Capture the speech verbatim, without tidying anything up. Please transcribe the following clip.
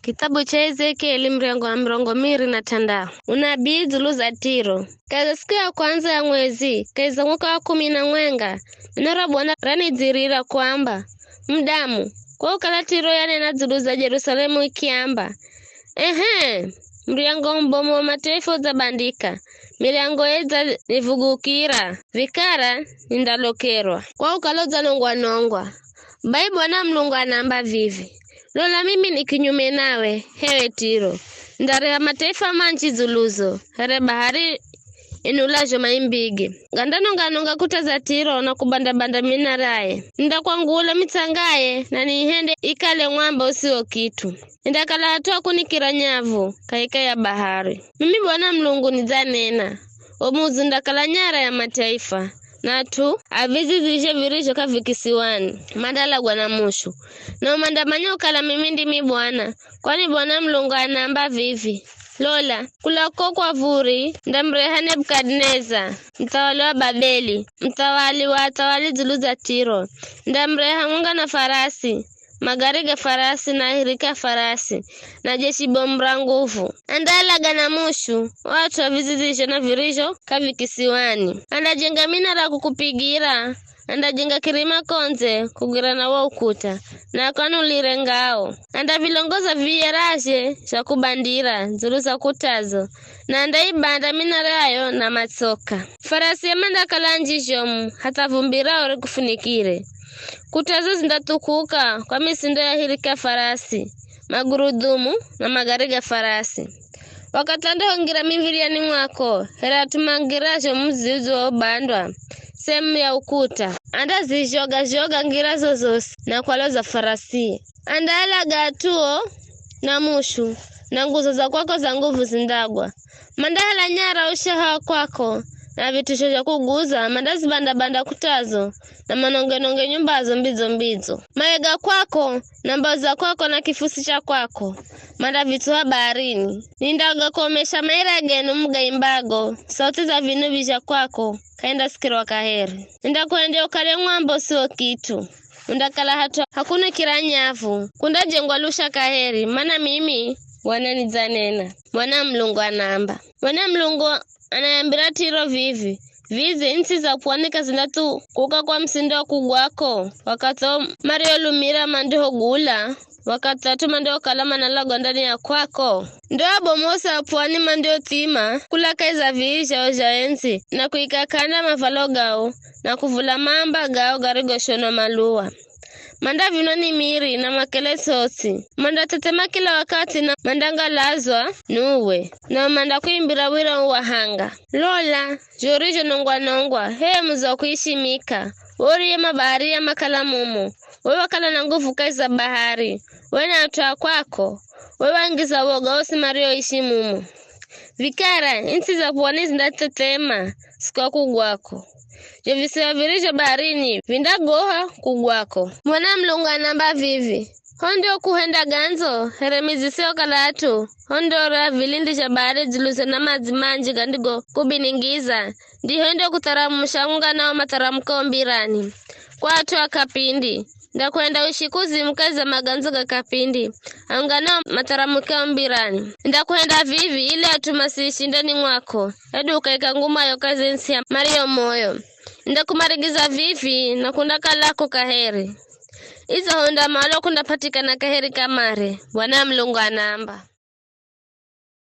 Kitabu cha Ezekieli, muryango wa mirongo miri na th'andahu. Unabii dzulu za Tiro. Kahi za siku ya kwanza ya mwezi, kahi za mwaka wa kumi na mwenga, neno ra Bwana ranidzirira kwamba, "Mudamu, kwa ukala Tiro yanena dzulu za Jerusalemu ikiamba, 'Ehe, muryango mubomu wa mataifa udzabandika, miryango idzanivugukira, vikara nindalokerwa, kwa ukala udzanongwa-nongwa.' Bai Bwana Mulungu anaamba vivi, 'Lola mimi ni kinyume nawe, h'ewe Tiro, nindareha mataifa manji dzuluzo, here bahari inulazho maimbige. Ngandanonga-nonga kuta za Tiro na kubanda-banda minaraye. Nindakwangula mitsangaye na niihende ikale mwamba usiwo kit'u. Nindakala hat'u ha kunikira nyavu kahika ya bahari. Mimi Bwana Mulungu nidzanena, wo mudzi undakala nyara ya mataifa, na at'u a vidzidzi zhe virizho k'avi kisiwani, mandalagwa na mushu. Nao mandamanya ukala mimi ndimi Bwana, kwani Bwana Mulungu anaamba vivi, 'Lola, kula kuko kwa vuri ndamureha Nebukadineza, muthawali wa Babeli, muthawali wa athawali dzulu za Tiro. Ndamureha hamwenga na farasi, magari ga farasi na ahirika a farasi, na jeshi bomu ra nguvu. Andaalaga na mushu o at'u a vidzidzi zho na virizho k'avi kisiwani. Andajenga minara kukupigira, andajenga kirima kondze kugwirana wo ukuta, na akwanulire ngao. Andavilongoza viyeraje zha kubandira dzulu za kutazo, na andaibanda minarayo na matsoka. Farasi mandakala anji zhomu hatha vumbi rao rikufunikire. Kutazo zindathukuka kwa misindo ya hirika farasi, magurudhumu na magari ga farasi. Wakathi andahongira miv̱iryani mwako, here at'u mangirazho mudzi udziwobandwa sehemu ya ukuta, andazizhoga-zhoga ngira zozosi na kwaloza farasi. Andaalaga at'uo na mushu, na nguzo za kwako za nguvu zindagwa. Mandahala nyara ushaha wa kwako, na vit'usho zha kuguza mandazibanda-banda kutazo, na manonge-nonge nyumbazo mbidzo-mbidzo. Mawe ga kwako, na mbao za kwako na kifusi cha kwako, mandavitsuha baharini. Nindagakomesha maira genu mugaimbago, sauti za vinubi zha kwako k'aindasikirwa kaheri. Nindakuhendya ukale mwamba usiwo kit'u. Undakala hat'u ha kunikira nyavu, kundajengwa lusha kaheri, mana mimi Bwana nidzanena, Bwana Mulungu anaamba. Bwana Mulungu anayambira Tiro vivi, vidze ntsi za pwani k'azindathukuka kwa msindo wa kugwako, wakathi o mariolumira mandihogula, wakathi at'u mandiokala manalagwa ndani ya kwako? Ndo abomu osi a pwani mandiothima kula kahi za vihi zhao zha endzi, na kuika k'anda mavalo gao, na kuvula maamba gao garigoshonwa maluwa. Mandavinwa ni miri na makele tsotsi. Mandathethema kila wakathi na mandangalazwa ni uwe, na mandakuimbira wira uu wa hanga. Lola, zho urizhonongwa-nongwa, h'ee mudzi wa kuishimika, we uriye mabaharia makala mumo, we wakala na nguvu kahi za bahari, we na at'u a kwako, we wangiza woga osi marioishi mumo. Vikara, ntsi za pwani zindathethema siku ya kugwako. Zho visiwa virizho baharini vindagoha kugwako. Bwana Mulungu anaamba vivi, ho ndio kuhenda gandzo, here midzi isiyokala at'u, ho ndio ra vilindi zha bahari dzuluze na madzi manji gandigokubiningiza, ndiho ndio kutharamusha unganao matharamukao mbirani, kwa at'u a kapindi. Ndakuhenda uishi kuzimu kahi za magandzo ga kapindi, aunganao matharamukao mbirani. Ndakuhenda vivi ili at'u masiishi ndani mwako, hedu ukaika ngumayo kahi za ntsi ya mario moyo. Ndakumarigiza vivi na kundakalako kaheri. Idzo honda malo kundapatikana kaheri kamare, Bwana Mulungu anaamba.